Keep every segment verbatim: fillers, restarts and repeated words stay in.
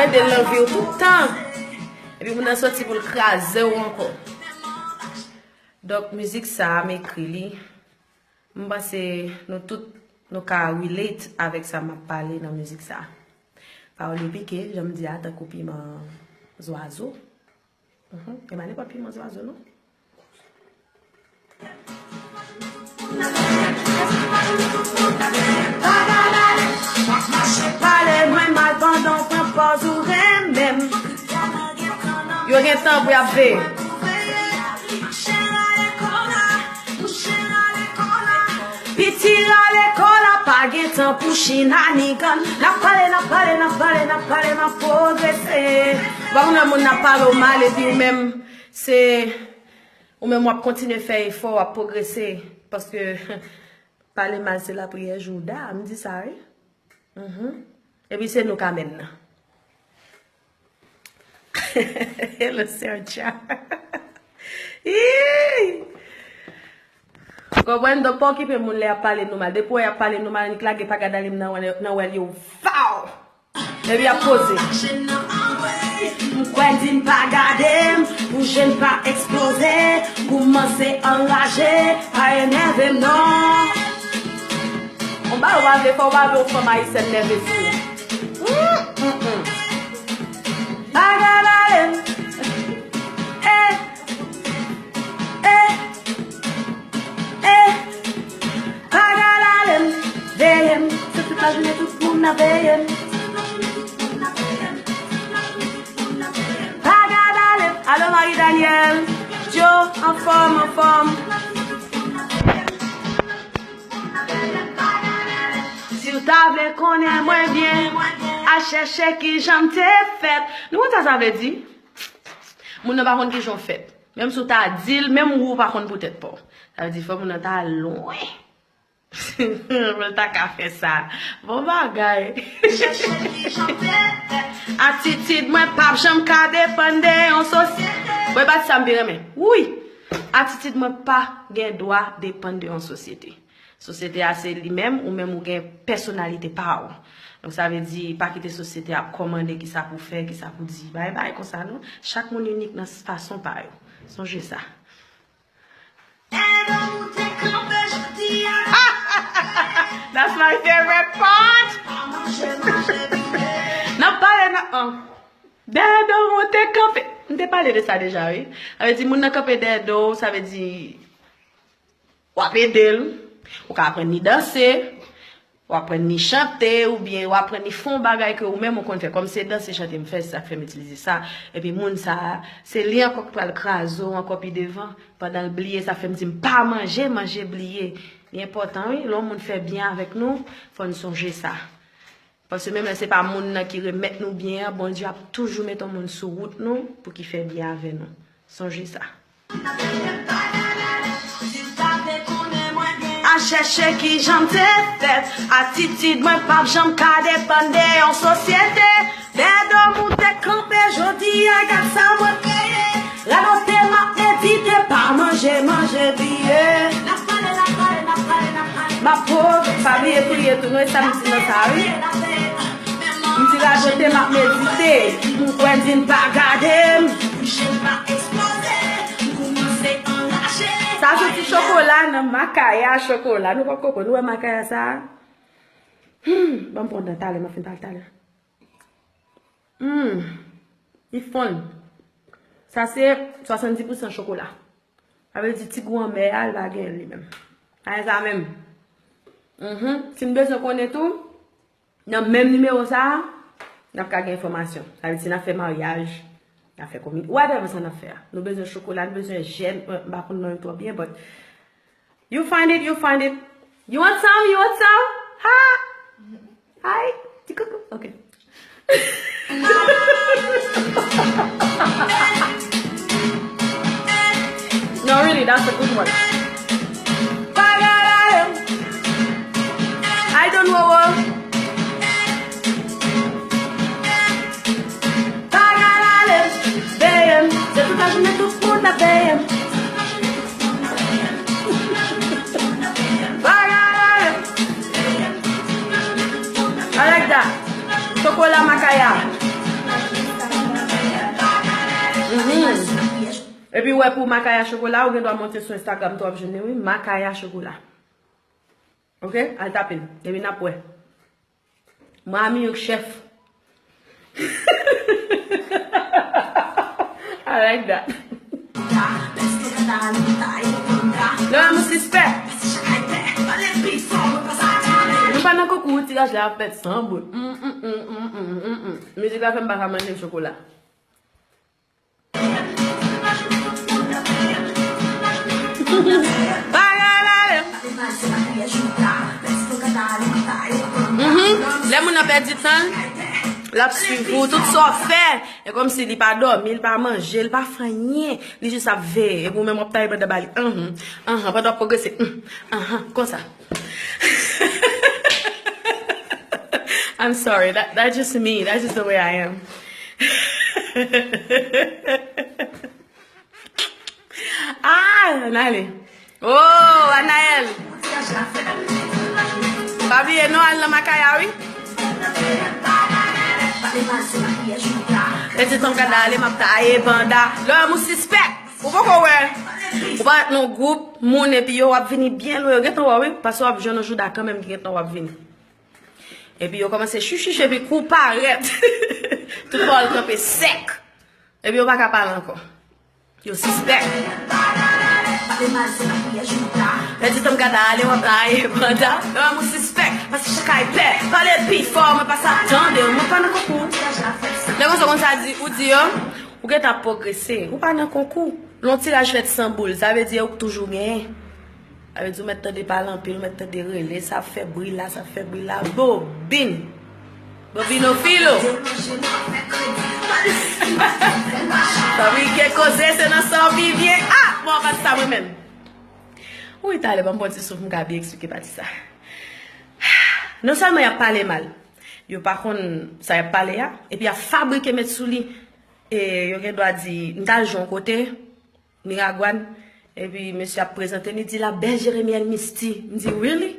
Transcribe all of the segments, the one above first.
Mete l nan vi w tout tan. Epi moun nan soti pou l kraze w ankò. Donk, mizik sa a, m ekri li. M panse nou tout, nou ka relate avèk sa m ap pale nan mizik sa a. Pawòl yo pike, jan m di a, tankou piman zwazo. Mhm. E pa nenpòt piman zwazo, non. Pale mwen mal pandan w pran pòz ou renmen m. Yo gen tan pou y ap veye. Piti rale kò la, pa gen tan pou chinanigan. N ap pale, n ap pale, n ap pale, n ap pale, n ap pwogrese. Ou pa konn lè moun ap pale w mal epi ou menm, se ou menm w ap kontinye fè efò, w ap pwogrese. Paske pale mal se lapriyè Jouda, m di sa wi. Mhm. Epi se nou k amèn nan. Hello, Sergio. Ih! Konprann, donk, pa okipe moun lè y ap pale nou mal. Depi w wè y ap pale nou mal, annik lage pa gad ale m nan wè, nan wè l yo. Faw! Epi y ap poze. M kwè di n pa gade m, pou je n pa eksploze, koumanse anraje, pa enève m non. On bagay w pa vle fè, w pa vle yon fanm ayisyèn nève sou ou. Mm, mm, mm. Pa gad ale m. Eh, eh, eh. Pa gad ale m, veye m. Se tout lajounen tout moun ap veye m. Pa gad ale m. Alo, Marie Daniel. Joe, anfòm, anfòm. Si w ta vle konnen mwen byen, al chèche kijan m te fèt. Nou konn sa sa vle di? Moun nan pa konn kijan w fèt. Menm si w ta di l, menm ou, ou pa konn poutèt pa w. Sa vle di fò moun nan ta lwen. Pou l ta ka fè sa. Bon bagay. Atitid mwen p ap janm ka depann de yon sosyete. Bon, e pa ti sa m pi renmen. Wi! Atitid mwen pa gen dwa depann de yon sosyete. Sosyete a se li menm, ou menm ou gen pèsonalite pa w. Donk sa vle di, pa kite sosyete a ap kòmande kisa pou fè, kisa pou di. Bay bay konsa non. Chak moun inik nan fason pa yo. Sonje sa. That's my favorite part. N ap pale nan an. Dèyè do w te kanpe. M te pale de sa deja, wi. Sa vle di, moun nan kanpe dèyè do w, sa vle di, w ap ede l. Ou ka aprann li danse. W aprann li chante, oubyen w aprann li fè yon bagay ke ou menm ou konn fè. Kòm se danse, chante m fè, se sa k fè m itilize sa. Epi moun sa a, se li ankò ki pral kraze w ankò pi devan. Pandan l bliye, sa fè m di m pa manje, manje bliye. Li enpòtan, wi, lè yon moun fè byen avèk nou, fò n sonje sa. Paske menm lè se pa moun nan ki remèt nou byen an, Bondye ap toujou mete yon moun sou wout nou pou ki fè byen avè nou. Sonje sa. Al chèche kijan m te fèt, atitid mwen p ap janm ka depann de yon sosyete. Dèyè do m ou te kanpe, jodi a gad sa mwen kreye. Radote m ap medite, pa manje, manje bliye. M ap pwogrese, pa bliye priye tou, non, e sa m di nan sa, wi. M di radote m ap medite, m kwè di n pa gade m. Sa se ti chokola nan makaya chokola. Nou pa konprann, nou wè makaya sa? Hmm, ban m pran nan talè, m ap fin pale talè. Hmm, li fonn. Sa se swasanndis pousan chokola. Sa vle di ti gou anmè a, li pa gen li menm. Pa gen sa menm. Mhm. Si n bezwen konnen tou, nan menm nimewo sa a, n ap ka gen enfòmasyon. Sa vle di si n ap fè maryaj, n ap fè komi-, whatever sa n ap fè a. Nou bezwen chokola, nou bezwen jèn, m pa konn non yo twò byen, but you find it, you find it. You want some? You want some? Ha! Hi! Ti koukou. Ok. No, really, that's a good one. Pa gad ale m. I don't know what. Pa gad ale m, veye m. Se tout lajounen tout moun ap veye m. Pa gad ale m. I like that. Chokola makaya. Epi w wè pou Makaya Chokola, ou gen dwa monte sou Instagram tou w ap jwenn li, wi. Makaya Chokola. Ok? Al tape l. Epi n ap wè. Mwen a Miyok chèf. I like that. Lè m sispèk. Nou pa nan konkou, tiraj la ap fèt san boul. Mm, mm, mm. Mizik la fè m pa ka manje chokola. Bagay la le. Mhm. Lè moun nan pèdi tan l, l ap swiv ou, tout sa w fè. E kòmsi li pa dòmi, li pa manje, li pa fè anyen. Li jis ap veye. Epi ou menm w ap taye pandan ba li. Mhm. Anhan, pandan w ap pwogrese. Mhm. Anhan, konsa. I'm sorry, that, that's just me. That's just the way I am. Ah, Anaël. Oh, Anaël. Pa bliye non, al nan Makaya, wi. Pèdi tan m ka ale, m ap taye banda. Lè w wè m ou sispèk. Ou poko wè. Ou parèt nan gwoup moun epi yo w ap vini byen lwen. Yo gentan wè w, wi. Paske w ap jwenn yon jouda kanmenm ki gentan w ap vini. Epi yo kòmanse chichich epi kou parèt. Tout pawòl kanpe sèk. Epi yo pa ka pale ankò. Yo sispèk. Pèdi tan m gade ale w ap taye banda. Lè w wè m ou sispèk. Paske chak ay pè. Pale pi fò, mwen pa sa tande w, mwen pa nan konkou. Lè konsa konn sa di, ou di yo, ou gentan ap pwogrese. Ou pa nan konkou. Lè yon tiraj fèt san boul, sa vle di ou toujou genyen. Sa vle di ou mèt tande pale anpil, ou mèt tande rele, sa ap fè bri la, sa ap fè bri la. Bobin! Bobino filo! Fabrike koze, se nan sa w pi byen. Ah! Bon, pati sa mwen menm. Wi, talè, ban m pran ti souf, m ka byen eksplike pati sa. Non sèlman y ap pale mal, yo pa konn sa y ap pale a, epi y ap fabrike met sou li. E yo gen dwa di, m t al jwe yon kote, Miragwàn, epi mesye ap prezante m, li di, "La belle Jérémie El Misty." M di, "Really?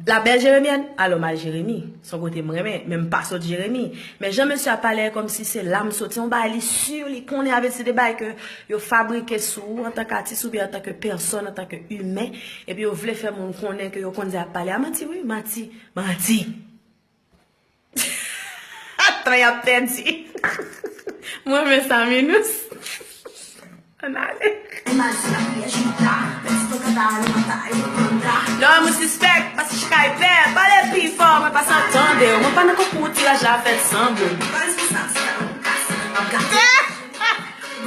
La belle Jérémie?" Alò, m al Jeremi, se yon kote m renmen, men m pa sot Jeremi. Men jan mesye ap pale a, kòmsi se la m soti, yon bagay li si, li konnen, avè se de bagay ke yo fabrike sou ou antanke atis oubyen antanke pèsòn, antanke imen, epi yo vle fè moun konnen ke yo konn sa y ap pale a. Manti, wi, manti, manti. Tan y ap pèdi. Mwen men sa, Minous. Ann ale. Lè w wè m ou sispèk, paske chak ay pè, pale pi fò, mwen pa sa tande w, mwen pa nan konkou tiraj la fèt san boul. M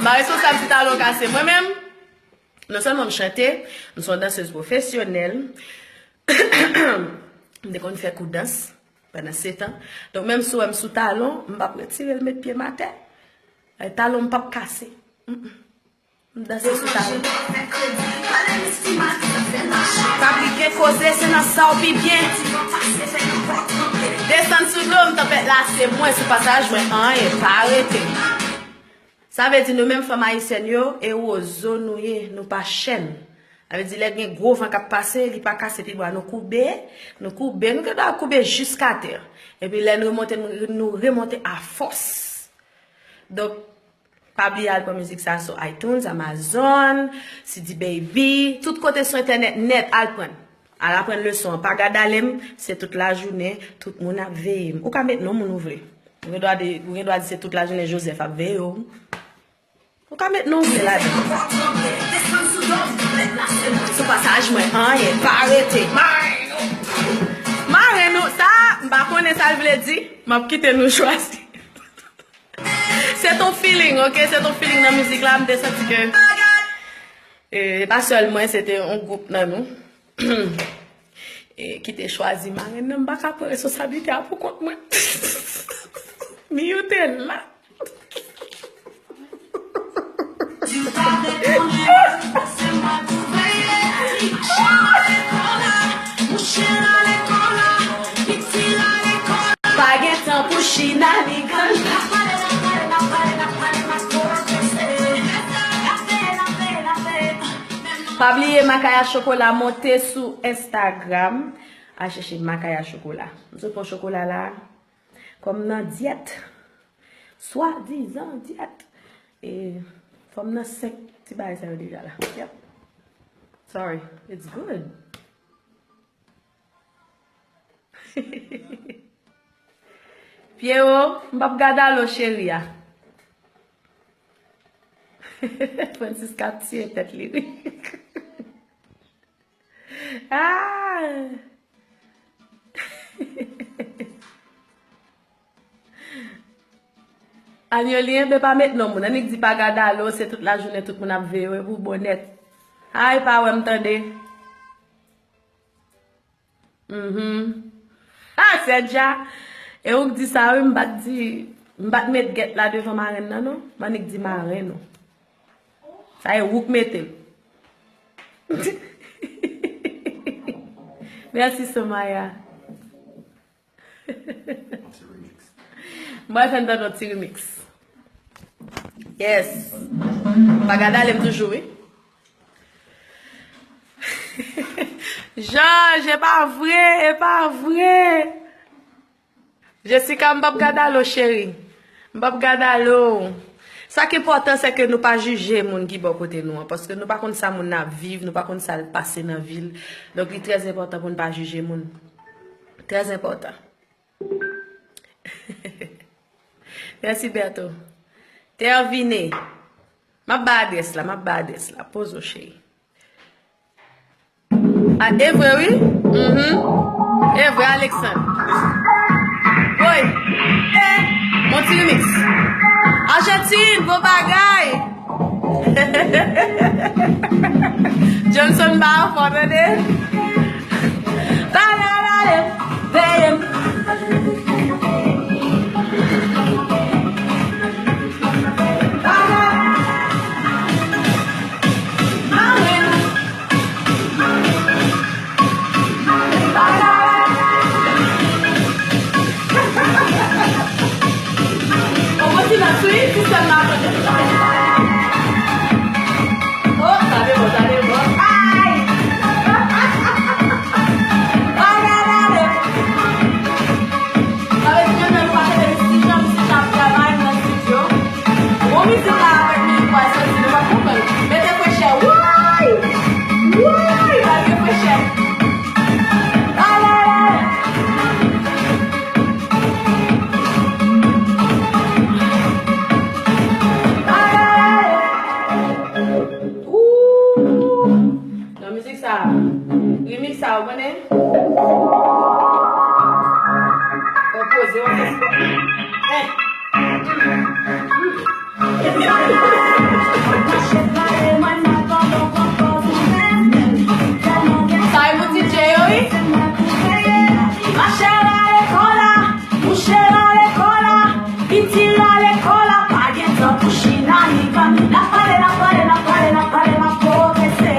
pa responsab si talon kase. Mwen menm, non sèlman m chante, m se yon dansez pwofesyonèl. M te konn fè kou dans pandan sèt an. Donk, menm si w wè m sou talon, m p ap retire l met pye m atè. Ay, talon m p ap kase. Mm, mm. M danse sou talon. Fabrike koze, se nan sa w pi byen. Desann sou do m, tanpèt la se mwen, sou pasaj mwen, anyen pa rete. Sa vle di nou menm fanm ayisyèn yo, e wozo nou ye, nou pa chèn. Sa vle di lè gen gwo van k ap pase, li pa kase pibwa, nou koube, nou koube, nou gen dwa koube jiskatè. Epi lè nou remonte, nou, nou remonte a fòs. Donk, pa bliye al pran mizik sa sou iTunes, Amazon, C D Baby, tout kote sou entènèt nèt, al pran l. Al aprann leson an. Pa gad ale m, se tout lajounen, tout moun ap veye m. Ou ka met non moun ou vle. Ou gen dwa di, ou gen dwa di se tout lajounen Joseph ap veye w. Ou ka met non w vle ladan. Sou pasaj mwen, anyen pa rete. Mare nou. Mare nou. Sa, m pa konnen sa l vle di. M ap kite nou chwazi. Se ton feeling, ok? Se ton feeling nan mizik la, m te santi ke, e, e pa sèl mwen, se te yon gwoup nan nou. E, ki te chwazi marenn nan, m pa ka pran responsablite a pou kont mwen. Miyou te la. Pa gen tan pou china ni grann. Pa bliye Makaya Chokola monte sou Instagram. Al chèche Makaya Chokola. M sot pran chokola la. Kòm nan dyèt. Swadizan dyèt. E Kòm nan senk ti bagay sa yo deja la. Yep. Sorry. It's good. Pierrot, m p ap gade alo cheri a. Francisca ap tiye tèt li, wi. Ah! Anyolien, ben pa met non moun. Annik di pa gade alo, se tout lajounen tout moun ap veye w, epi w bon nèt. Ay, pa wè m tande. Mhm. Ah, Sergia! E ou k di sa, wi, m pa t di, m pa t met gèt la devan marenn nan, non. M annik di marenn ou. Sa e ou k mete l. Mèsi, Somaya. Mwen fè n tande yon ti remix. Yes. Pa gade ale m toujou, wi. Georges, e pa vre, e pa vre. Jessica, m p ap gade alo, cheri. M p ap gade alo. Sa k enpòtan, se ke nou pa jije moun ki bò kote nou an, paske nou pa konn sa moun nan ap viv, nou pa konn sa l pase nan vi l. Donk, li trè enpòtan pou n pa jije moun. Trè enpòtan. Mèsi, Berto. Tervine. M ap ba adrès la, m ap ba adrès la. Poze w, cheri. Ah, e vre, wi. Mhm. E vre, Alexandre. Woy. Eh, mon ti remix. Argentine, bon bagay. Johnson ba yo fò, tande. Ba la la le, veye m. On continue à suivre, si seulement. Oh, ça déborde, ça déborde. Aïe! Aïe, aïe, aïe, aïe. Sa vle di menm lè nou pa tande Miss Tijan, Miss Tijan ap travay nan estidyo. Bon mizik la avèk mizik pa soti, nou pa konprann. Mete frechè, woy! Woy! Pral gen frechè. Alalala! Alalala! Ooh! Nan mizik sa, remix sa, ou konnen? Konpoze, ou konnen? Eh! Sa e pou D J yo, wi. Mache la lekòl la, mouche la lekòl la, piti la lekòl la, pa gen tan pou chita ni vann. N ap pale, n ap pale, n ap pale, n ap pale, n ap pwogrese.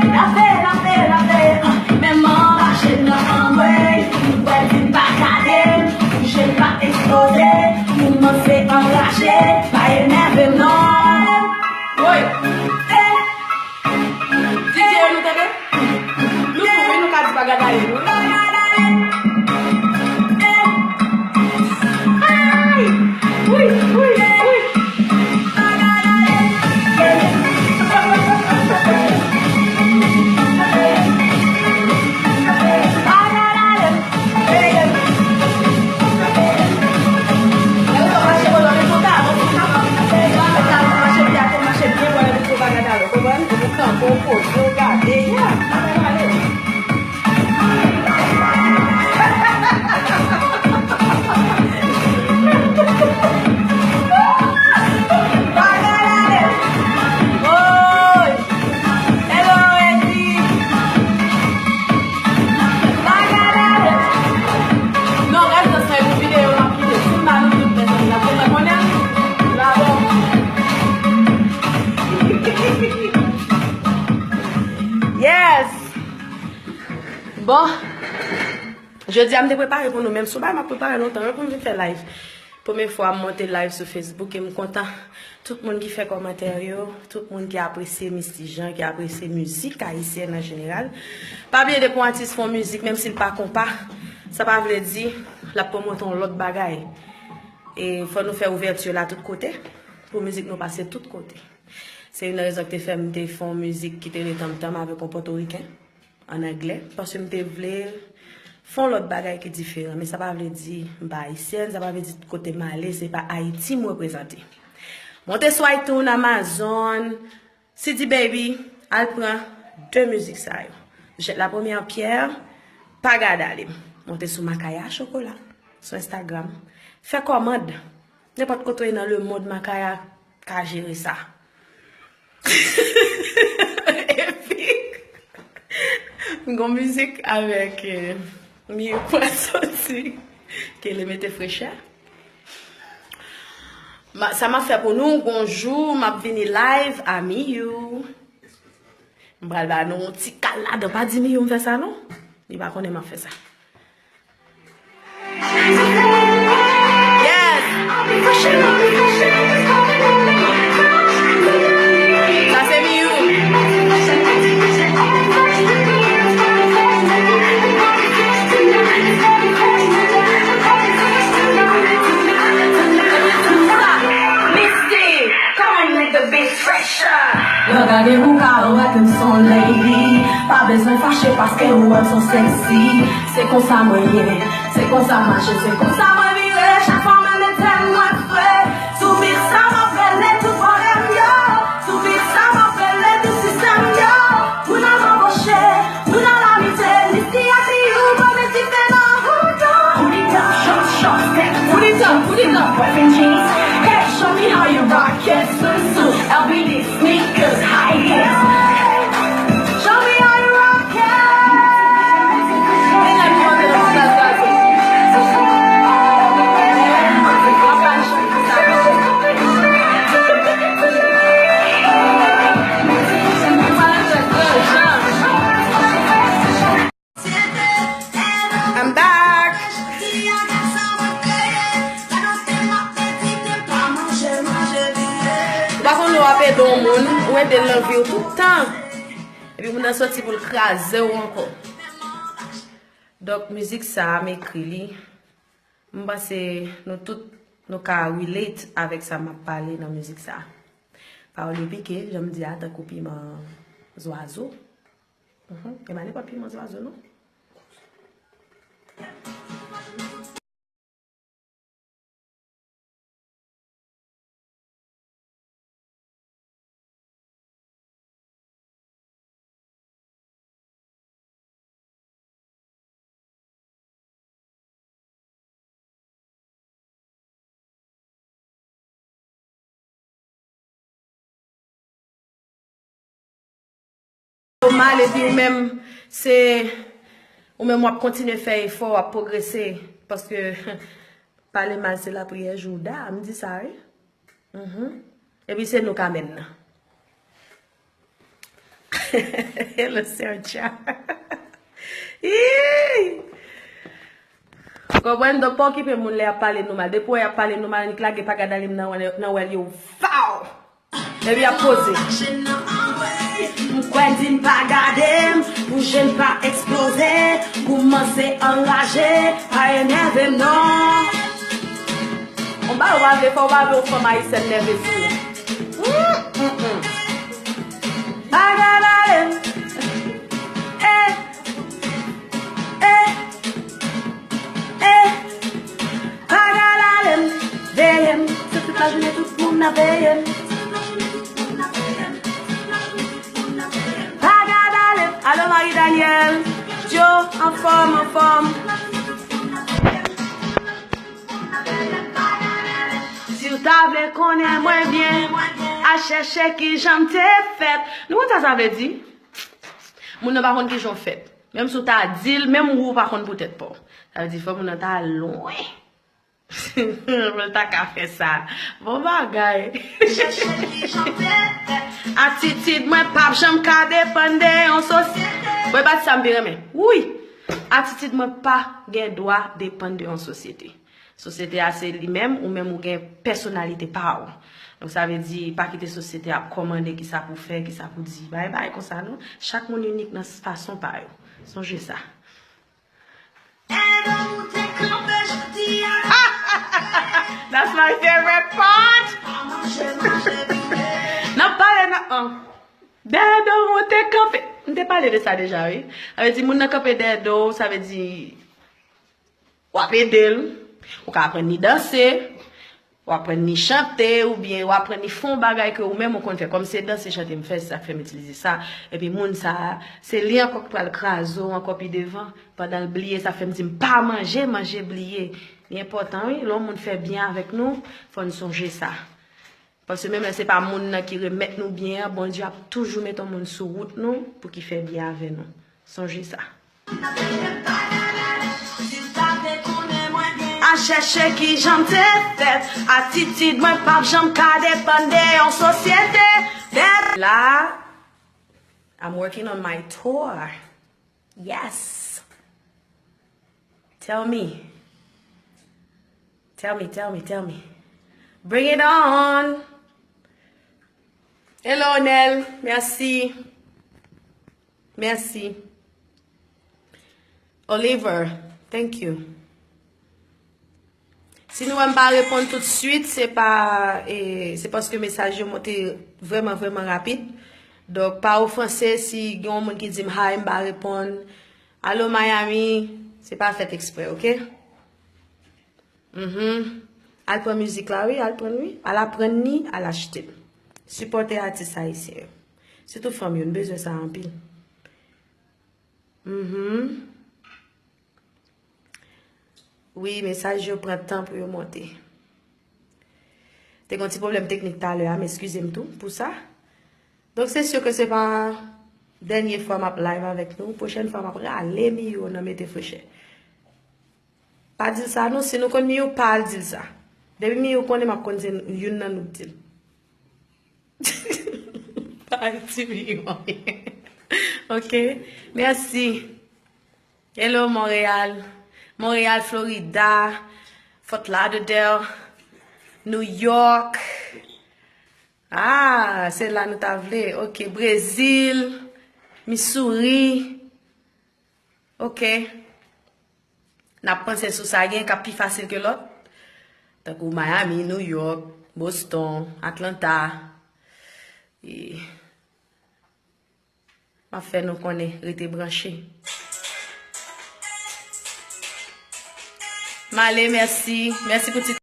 N ap veye, n ap veye, n ap veye. Men m anraje nan anmwey, ou wè di m pa gade m, bouche m pa eksploze, koumanse anraje, pa enève m non. Woy! Eh! D J nou tande? Nou tou, wi, nou ka di pa gade ale nou, wi. Ay! Wi, wi, wi. Hello, Andy. Bagay la. Non, rès nan sa pou videyo m ap kite. Si m ba nou tout, mezanmi, n ap gentan konnen. Bravo. Yes. Bon. Jodi a, m te prepare pou nou, menm sou bay, m ap prepare lontan, wi, pou m vin fè live. Premye fwa m monte live sou Facebook e m kontan. Tout moun ki fè kòmantè yo, tout moun ki apresye Miss Tijan, ki apresye mizik ayisyèn an jeneral. Pa bliye depi yon atis fè yon mizik, menm si l pa konpa, sa pa vle di l ap pwomote yon lòt bagay. E fò nou fè ouvèti la tout kote, pou mizik nou pase tout kote. Se youn nan rezon ki te fè m te fè yon mizik ki te rele Tanmtanm avèk yon pòtoriken, an anglè, paske m te vle fè yon lòt bagay ki diferan. Men sa pa vle di m pa ayisyèn, sa pa vle di kote m ale, se pa Ayiti m reprezante. Monte sou iTunes, Amazon, C D Baby, al pran de mizik sa yo. Jette la première pierre, Pa gad ale m. Monte sou Makaya Chokola, sou Instagram. Fè kòmand. Nenpòt kote w ye nan lemonn, Makaya ka jere sa. Epi, m gon mizik avèk, eh, Miyu pral soti, ke li mete frechè. Ma, sa m ap fè pou nou, gon jou, m ap vini live a Miyu. M pral ba nou yon ti kal ladan. Pa di Miyu m fè sa, non. Li pa konnen m ap fè sa. Yes! Sa se Miyu. Misty, come on, make the beat fresh. Nan gade ou ka wè ke m son lady. Pa bezwen fache paske ou wè m son sexy. Se konsa mwen ye, se konsa m mache, se konsa mwen vire. Chak fwa mwen mete m, mwen fre. Sou beat sa m ap rele tout pwoblèm yo. Sou beat sa m ap rele tout sistèm yo. Moun al ranboche, moun al abite. Misty a di ou pa met dife nan wood yo. Put it up, shot, shot, step. Put it up, put it up. Wearing jeans. Hey, show me how you rock it. Swimsuit, L B D sneakers, high heels. Show me how you rock it. I'm back. Ou pa konn lè w ap ede yon moun, ou ede l nan vi w tout tan. Epi moun nan soti pou l kraze w ankò. Donk, mizik sa a, m ekri li. M panse nou tout, nou ka relate avèk sa m ap pale nan mizik sa a. Pawòl yo pike, jan m di a, tankou piman zwazo. Mhm. E pa nenpòt piman zwazo, non. Mal, epi ou menm, se, ou menm w ap kontinye fè efò, w ap pwogrese, paske pale mal se lapriyè Jouda, m di sa, wi. Mhm. Epi se nou k amèn nan. Hello, Sergio. Ih! Ou konprann? Donk, pa okipe moun lè y ap pale nou mal. Depi w wè y ap pale nou mal, annik lage pa gad ale m nan wèl, nan wèl yo. Faw! Epi y ap poze. M kwè di n pa gade m, pou je n pa eksploze, koumanse anraje, pa enève m non. Ou pa, ou pa vle fè, ou pa vle yon fanm ayisyèn nève sou ou. Mm, mm, mm. Pa gad ale m. Eh, eh, eh. Pa gad ale m, veye m. Se tout lajounen tout moun ap veye m. Pa gad ale m. Alo Marie Daniel. Joe, anfòm, anfòm. Si w ta vle konnen mwen byen, al chèche kijan m te fèt. Nou konn sa sa vle di? Moun nan pa konn kijan w fèt. Menm si w ta di l, menm ou, ou pa konn poutèt pa w. Sa vle di fò moun nan ta lwen. Pou l ta ka fè sa. Bon bagay. Atitid mwen p ap janm ka depann de yon sosyete. Mwen pa di sa m pi renmen. Wi. Atitid mwen pa gen dwa depann de yon sosyete. Sosyete a se li menm, ou menm ou gen pèsonalite pa w. Donk sa vle di, pa kite sosyete ap kòmande kisa pou fè, kisa pou di. Bay bay konsa non. Chak moun inik nan fason pa yo. Sonje sa. That's my favorite part. N ap pale nan, An. Dèyè do w te kanpe. M te pale de sa deja, wi. Sa vle di, moun nan kanpe dèyè do w, sa vle di, w ap ede l. Ou ka aprann li danse, w aprann li chante, oubyen w aprann li fè yon bagay ke ou menm ou konn fè. Kòm se danse, chante m fè, se sa k fè m itilize sa. Epi moun sa a, se li ankò ki pral kraze w ankò pi devan, pandan l bliye, sa fè m di m pa manje, manje bliye. Li enpòtan, wi, lè yon moun fè byen avèk nou, fò n sonje sa. Paske menm lè se pa moun nan ki remèt nou byen an, Bondye ap toujou met yon moun sou wout nou pou ki fè byen avè nou. Sonje sa. A chèche kijan m te fèt, atitid mwen p ap janm ka depann de yon sosyete. La, I'm working on my tour. Yes. Tell me. Tell me, tell me, tell me. Bring it on. Hello, Nel. Merci. Merci. Oliver, thank you. Si nou wè m pa reponn tout swit, se pa, e, se paske mesaj yo monte vrèman, vrèman rapid. Donk, pa ofanse si gen yon moun ki di m hi, m pa reponn. Alo Miami, se pa fèt eksprè, oke? Mhm. Al pran mizik la, wi, al pran, wi. Al aprann li, al achte l. Sipòte atis ayisyen yo. Sitou fanm yo, n bezwen sa anpil. Mhm. Wi, mesaj yo pran tan pou yo monte. Te gen yon ti pwoblèm teknik talè a, m eskize m tou pou sa. Donk, se si ke se pa dènye fwa m ap live avèk nou. Pwochèn fwa, m ap rale Miyo nan mete frechè. Pa di l sa, non, si nou konn Miyo, pa al di l sa. Depi Miyo konnen, m ap konn se youn nan nou k di l. Pa al di Miyo anyen. Ok, mèsi. Hello, Montréal. Montréal, Florida. Fort Lauderdale. New York. Ah, se la nou ta vle. Ok, Brezil. Missouri. Ok. N ap panse sou sa gen k ap pi fasil ke lòt. Tankou Miami, New York, Boston, Atlanta. E M ap fè nou konnen, rete branche. M ale, mèsi. Mèsi pou ti